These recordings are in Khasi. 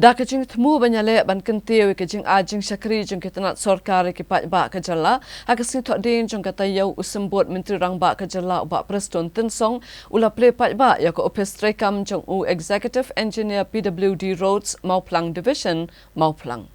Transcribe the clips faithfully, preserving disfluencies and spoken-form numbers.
Da ka jingthmu ban ïaleh ban kyntiew ïa ka jingai jingshakri jong ki tnat sorkar ïa ki paidbah ka jylla, ha ka sngi Thohdieng jong ka taïew, u Symbud Myntri Rangbah ka jylla u Bah Prestone Tynsong u la plie paidbah ïa ka ophis treikam jong u Executive Engineer P W D Roads Mawphlang Division, Mawphlang.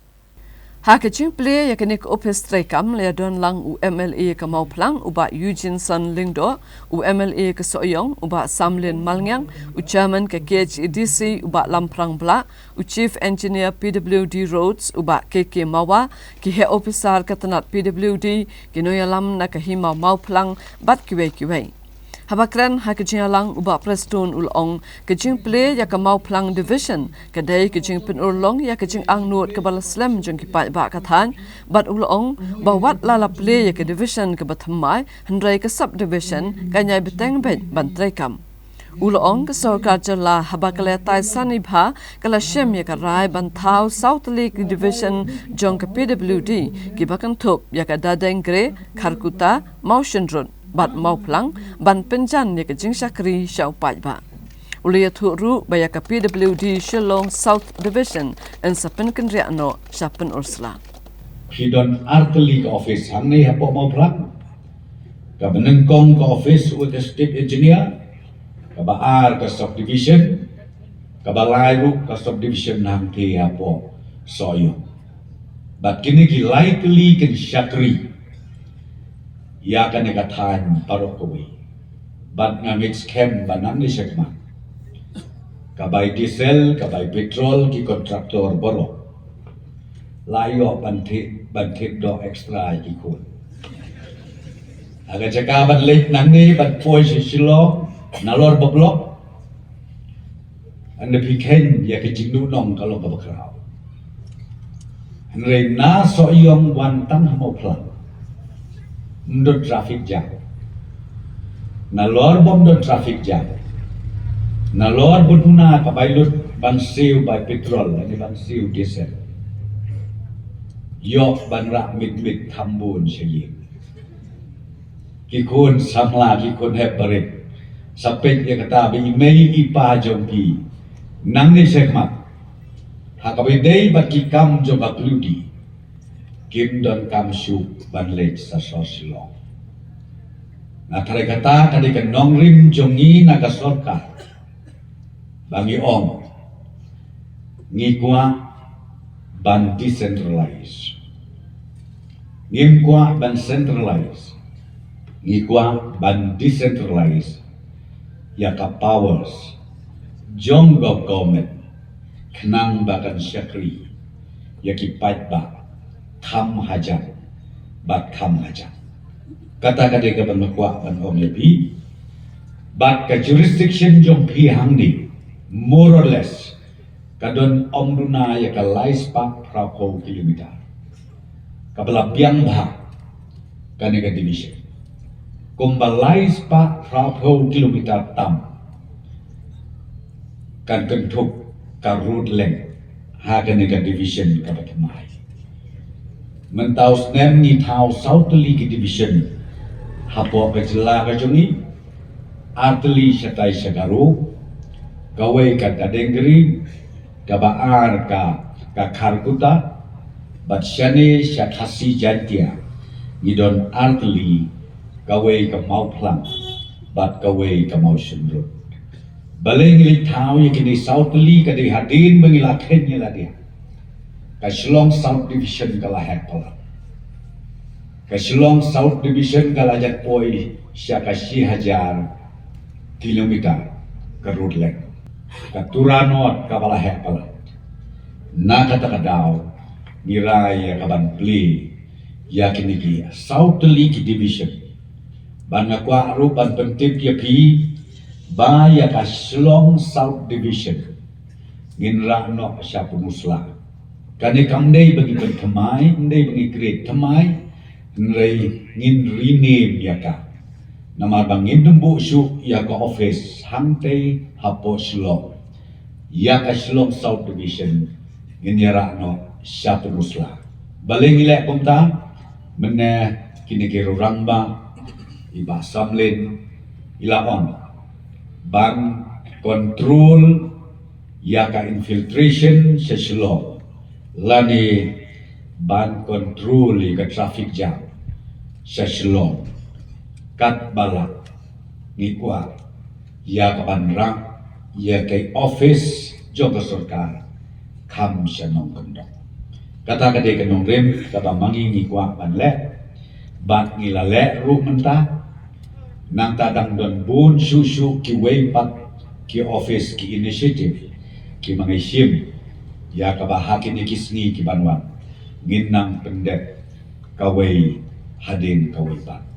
Ha ka jingplie ïa kane ka ophis treikam la ïadon lang u M L A ka Mawphlang u Bah Eugene Son Lyngdoh, u M L A ka Sohiong u Bah Samlin Malngiang, u Chairman ka K H A D C u Bah Lamphrang Blah, u Chief Engineer P W D Roads u Bah K K Mawa, ki heh ophisar ka tnat P W D, ki nongïalam na ka Hima Mawphlang bad kiwei kiwei. Haba kren ha ka jingïalang u Bah Prestone u la ong, ka jingplie ïa ka Mawphlang Division ka dei ka jingpynurlong ïa ka jingangnud kaba la slem jong ki paidbah ka thaiñ, bad u la ong ba wat la la plie ïa ka division kaba thymmai, hynrei ka sub division kan ïai bteng beit ban treikam. U la ong ka sorkar jylla haba ka la ïatai sani bha ka la shem ïa ka rai ban thaw saw tylli ki division jong ka P W D kiba kynthup ïa ka Dadeng Gre, Kharkutta, Mawshynrut bad Mawphlang ban pynjan ïa ka jingshakri sha u paidbah. U la ïathuh ruh ba ïa ka P W D Shillong South Division yn sa pynkynriah noh sha Pynursla. Phi don artylli ka office hangne hapoh Mawphlang. Kaba nyngkong ka office u Executive Engineer, kaba ar ka subdivision, kaba lai ruh ka subdivision hangtei hapoh Sohiong. Bad kine ki lai tylli kin shakri ïa kane ka thaiñ baroh kawei. Bad nga ngeit skhem ba nangne shakhmat, ka bai diesel, ka bai petrol, ki contractor baroh la ïoh ban thied, ban thied doh extra ïa ki khun. Ha ka jaka ban leit nangne ban poi sha Shillong nalor ba block, hynda phi kheiñ ïa ka jingduhnong ka long kaba khraw. Hynrei na Sohiong wan tang ha Mawphlang, ym don traffic jam. Nalor bym don traffic jam, nalor ba duna ka bai lut ban siew bai petrol lane ban siew diesel, ïoh ban rah mit mit kham bun sha ïing. Ki khun samla, ki khun hep barit, sa peit ïa kata ba i mei i pa jong phi nangne shakhmat, ha kaba ïadei bad ki kam jong ka pynlong, kim donkam shuh ban leit sha sor Shillong. Nga tharai kata ka dei ka nongrim jong ngi na ka sorkar ba ngi ong ngi kwah ban decentralize. Ngim kwah ban centralize. Ngi kwah ban decentralize ïa ka powers jong ka government, khnang ba kan shakri ïa ki paidbah kham hajan bad kham hajan. Kata ka dei kaba nga kwah ban ong ïa phi. Bad ka jurisdiction jong phi hangne, more or less, ka don ym duna ïa ka lai spah phra phew kilometer kaba la biang bha kane ka division. Kumba lai spah phra phew kilometer tam kan kynthup ka road length ha kane ka division kaba thymmai. Mynta u snem ngi thaw saw tylli ki division hapoh ka jylla ka jong ngi, artylli shatai sha Garo, kawei ka Dadeng Gre, kaba ar ka, ka Kharkutta, bad shane sha Khasi Jaintia ngi don artylli, kawei ka Mawphlang bad kawei ka Mawshynrut. Balei ngi leit thaw ïa kine saw tylli? Ka dei hadien ba ngi la kheiñ ïa lade, ka Shillong South Division ka la heh palat. Ka Shillong South Division ka la jan poi sha ka shi hajar kilometer ka road length. Ka Tura North kaba la heh palat. Na kata ka daw ngi rai ïa ka ban plie ïa kine ki saw tylli ki division. Bad nga kwah ruh ban pyntip ïa phi ba ïa ka Shillong South Division ngin rah noh sha Pynursla. Kane kam dei ba ngi pynthymmai, ym dei ba ngi create thymmai, hynrei ngin rename ïa ka. Namar ba ngin ym buh shuh ïa ka office hangtei hapoh Shillong. Ïa ka Shillong South Division ngin ïa rah noh sha Pynursla. Balei ngi leh kumta? Mynne kine ki rangbah, i Bah Samlin i la ong ban control ïa ka infiltration sha Shillong lane ban control ïa ka traffic jam sha Shillong. Katba lah ngi kwah ïa ka ban rah ïa ka office jong ka sorkar kham sha nongkyndong. Kata ka dei ka nongrim kaba ma ngi ngi kwah ban leh bad ngi la leh ruh mynta. Nangta dang don bun shuh shuh kiwei pat ki office, ki initiative kiba ngi shim ïa kaba ha kine ki sngi ki ban wan ngin nang pyndep kawei hadien kawei pat.